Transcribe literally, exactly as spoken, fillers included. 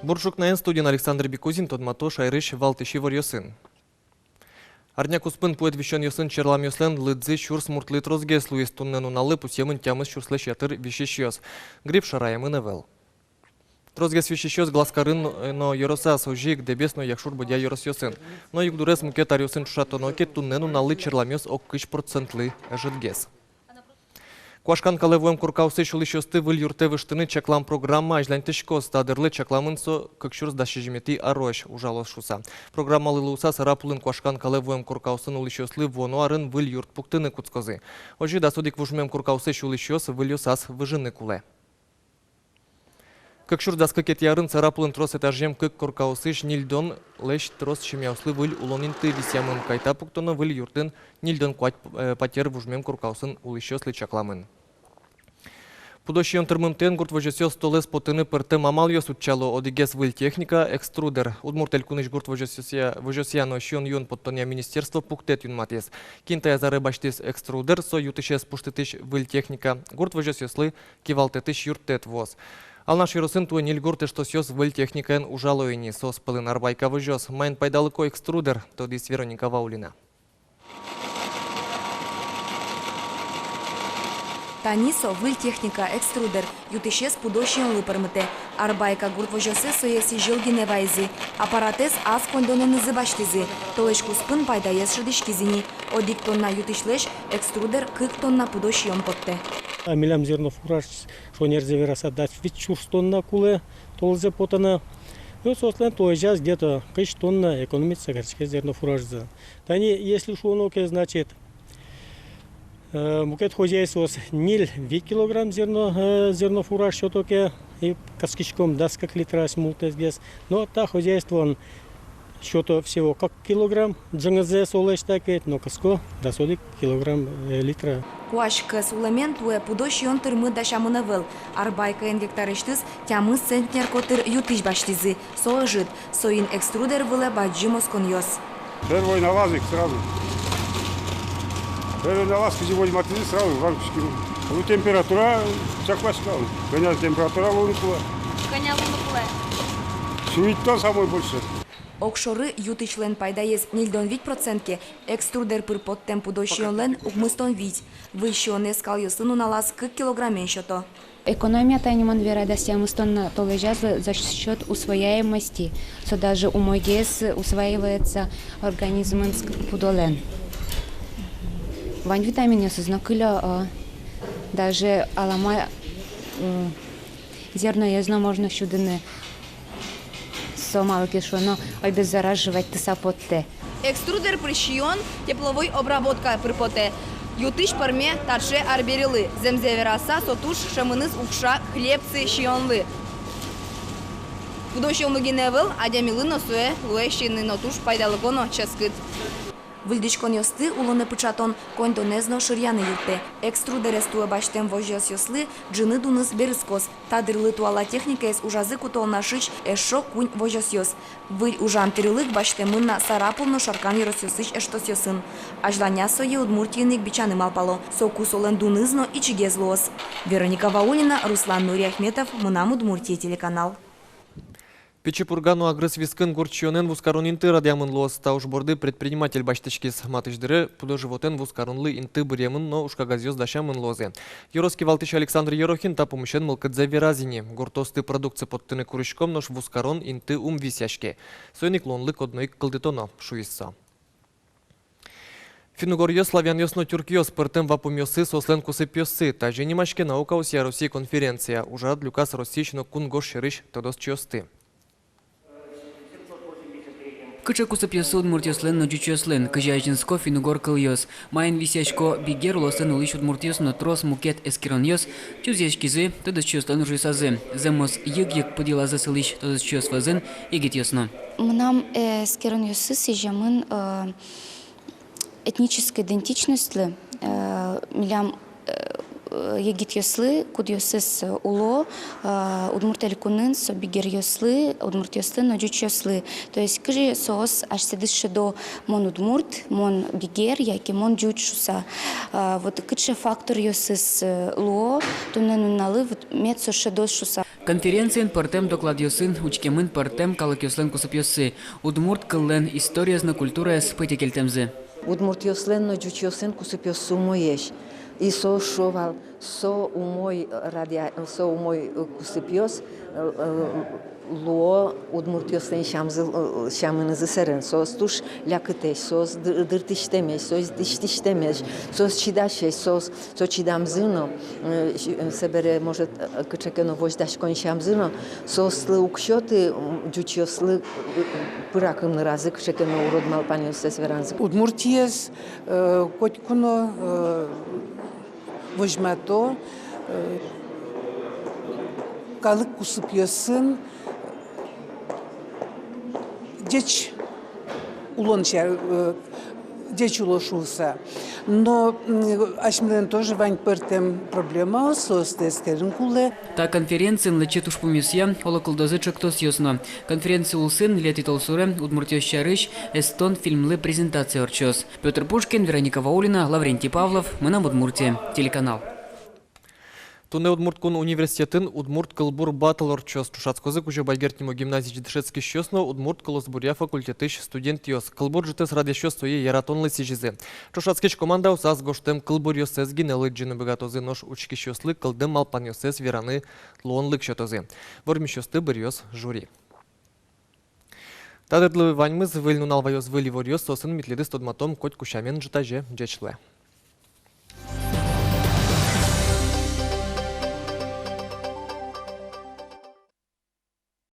Бур ӵукнаен! Студиын Александр Бикузин. Тодмато шаерысь валтӥсь иворъёсын. Арня куспын пуэт висёнъёсын черламъёслэн лыдзы сюрс муртлы тросгес луиз. Туннэ нуналлы пусъемын тямыс сюрслэсь ятыр висисьёс. Грипп шараямын ӧвӧл. Тросгес висисьёс Глазкарын но ёросаз, озьы ик Дэбес но Якшур-Бӧдья ёросъёсын. Но югдурез мукет аръёсын ӵошатоно ке, туннэ нуналлы черламъёс ог кызь процентлы ӧжытгес. Куашкан калэ вуэм коркаосысь улӥсьёсты выль юртэ выжтыны чаклам программа азьланьтӥськоз. Та дырлы чакламын со кык сюрс дас сизьыметӥ арозь ужалоз шуыса. Программалы луыса, Сарапулын куашкан калэ вуэм коркаосын улӥсьёслы вуоно арын выль юрт пуктыны кутскозы. Озьы дас одӥг вужмем коркаосысь улӥсьёс выльёсаз выжыны кулэ. Кык сюрс дас кыкетӥ арын Сарапулын трос этажъем кык коркаосысь ньыльдонлэсь трос семьяослы выль улон инты висъямын. Кайта пуктоно выль юртын ньыльдон куать, э, патер вужмем коркаосын улӥсьёслы чакламын. Пудо сиён тырмымтэен гурт возёсъёс толэз потыны пӧртэм амалъёс утчало. Одӥгез выль техника — экструдер. Удмурт Элькунысь гурт возёсъя, возёсъя но сиён-юон поттонъя министерство пуктэт юнматӥз. Кин таяз аре басьтӥз экструдер, со ю тысез пуштытӥсь выль техника, гурт возёсъёслы кивалтэтысь юрттэт вуоз. Алнаш ёросын туэ ньыль гурт эштосъёс выль техникаен ужало ини. Соос пӧлын «Арбайка» возёс. Маин пайдалыко экструдер, тодӥз Вероника Ваулина. Тани со, выль техника, экструдер, ю тысез пудо сиёнлы пӧрмытэ. «Арбайка» гурт возёсъёс сое сӥзьыл гинэ вайизы. Аппаратэз ас коньдонэнызы басьтӥзы. Толэзь куспын пайдаез шӧдӥськиз ини. Одӥг тонна ю тысьлэсь экструдер кык тонна пудо сиён поттэ. А милям зернофураж, шонерзэ вераса, дас вить сюрс тонна кулэ толэзэ потыны. Ну, соослэн толэзяз где-то кызь тонна экономиться кариське зернофуражзы. Тани, если шуоно ке, значит, э, мукет хозяйствоос ньыль-вить килограмм зерно, э, зернофураж сёто ке, и кыскиськом дас кык литра асьмелэсьгес. Но та хозяйствоын сёто всего кык килограмм, ӝынгызэ со лэсьтэ ке, но кыско дас одӥг килограмм, э, литра. Куазь кӧс улэмен туэ пудо сиён тырмыт дасямын ӧвӧл. «Арбайкаен» гектарысьтыз тямыс центнер котыр ю тысь басьтӥзы. Со ӧжыт, соин экструдер вылэ бадӟым осконъёс. Первой налаз ик сразу. Первой налаз, кызьы возьматӥзы, сразу ваньмыз кыскиськом. Ну, температура чакласьком. Кӧня температура луыны кулэ. Кӧня луыны кулэ? Сюйыт тонна самой больше. Огшоры ю тысьлэн пайдаез ньыльдон вить процент ке, экструдер пыр поттэм пудо сиёнлэн — укмыстон вить. Выль сиёнэз скалъёсын нуналаз кык килограммен сёто. Экономия, тани мон вера, дас тямыс тонна толэзяз за счёт усвояемости. Со даже умойгес усваивается организмын ск-, пудолэн. Вань витаминъёсыз но кылё, о, даже алама, э, зерноез но можно сюдыны. Со, малы ке шуоно, обеззараживать тыса поттэ. Экструдер пыр сиён тепловой обработка пыр потэ. Ю тысь пӧрме таӵе арберийлы. Зэмзэ вераса, со туж шӧмыныз укша хлебцы сиёнлы. Пудо сиёнлы гинэ ӧвӧл, адямилы но сое луэ сиыны но, туж пайдалыко но ческыт. Выльдӥськонъёсты улонэ пыӵатон коньдонэз но шыръяны юрттэ. Экструдерез туэ басьтэм возёсъёслы ӝыны дуныз берытскоз. Та дырлы туала техникаез ужазы кутон ӵошатӥсь эшшо куинь возёсъёс. Выль ужан тӥрлык басьтэмын на Сарапул но Шаркан ёросъёсысь эштосъёсын. Азьланяз сое Удмуртиын ик бичаны малпало. Соку солэн дуныз но ичигез луоз. Вероника Ваулина, Руслан Нуриахметов, «Мынам Удмуртие» телеканал. Пичи Пурга но Агрыз Вискын гурт сиёнэн вузкарон инты радъямын луоз. Та уж борды предприниматель басьтӥськиз. Матысь дыре пудо-животэн вузкаронлы инты быръемын но ужкагазъёс дасямын луозы. Ёрос кивалтӥсь Александр Ерохин та пумысен мылкыдзэ вераз ини. Гуртоосты продукция поттыны куриськом, нош вузкарон инты ум висъяське. Соин ик луонлык одно ик кылдытоно, шуиз со. Финн-угоръёс, славянъёс но тюркъёс — пӧртэм вапумъёссы соослэн кусыпъёссы. Тазьы нимаське наукаосъя Россия конференция. Ужрад люказ Россиысь но кунгож сьӧрысь тодосчиосты. Кыӵе кусыпъёссы удмуртъёслэн но ӟучъёслэн, кызьы азинско финн-угор кылъёс, маин висъясько бигер улосын улӥсь удмуртъёс но трос мукет эскеронъёс чузъяськизы тодосчиослэн ужъёсазы. Зэмос йыг-йыг пыд йылазы сылӥсь тодосчиос вӧзын егитъёс но. Мынам, э, эскеронъёсы сӥземын, э, этнической идентичностьлы, э, милям, э, егитъёслы, кудъёсыз уло, э, Удмурт Элькунын, со бигеръёслы, удмуртъёслы но ӟучъёслы. То есть кызьы соос асьсэдыз шӧдо: мон удмурт, мон бигер яке мон ӟуч шуса. Э, вот кыӵе факторъёсыз, э, луо туннэ нуналлы, вот, мед со шӧдоз шуса. Конференциын пӧртэм докладъёсын учкемын пӧртэм калыкъёслэн кусыпъёссы, удмурт кыллэн историез но культураез пытьы кельтэмзы. Удмуртъёслэн но ӟучъёслэн кусыпъёссы умоесь. И соос шуо вал, со умой радъя-, со умой, э, кусыпъёс, э, э, луо удмуртъёслэн сямзы, э, сямынызы сэрен. Соос туж лякытэсь, соос ды-, дыртӥсьтэмесь, соос дӥсьтӥсьтэмесь, соос чидасесь, соос со чидамзы но, э, собере, может, э, кыӵе ке но возьдаськон сямзы но, соослы уг сёты, м, ӟучъёслы, э, пыракын разы кыӵе ке но урод малпанъёссэс веранзы. Удмуртиез, э, котьку но, э, возьмато, э, калык кусыпъёсын ӟеч улон ся-, э, ӟеч уло шуыса. Но, м, асьмелэн тоже вань пӧртэм проблемаос, соосты эскерыны кулэ. Та конференциын лэчыт ужпумъёсъя оло кылдозы ӵектосъёс но. Конференция улсын ньылетӥ толсуре удмуртъёс сярысь эстон фильмлы презентация ортчоз. Пётр Пушкин, Вероника Ваулина, Лаврентий Павлов, «Мынам Удмуртие» телеканал. Туннэ Удмурт кун университетын удмурт кылбур баттл ортчоз. Ӵошатскозы Кузебай Герд нимо гимназиысь дышетскисьёс но удмурт кылосбуръя факультетысь студентъёс. Кылбур ӝытэз радъясьёс сое яратонлы сӥзизы. Ӵошатскись командаос ас гожтэм кылбуръёссэс гинэ лыдӟыны быгатозы, нош учкисьёслы кылдэм малпанъёссэс вераны луонлык сётозы. Вормисьёсты быръёз жюри. Та дырлы ваньмыз. Выль нунал ваёз выль иворъёс, соосын ми тӥледыз тодматом котьку сямен ӝытазе. Ӟеч луэ.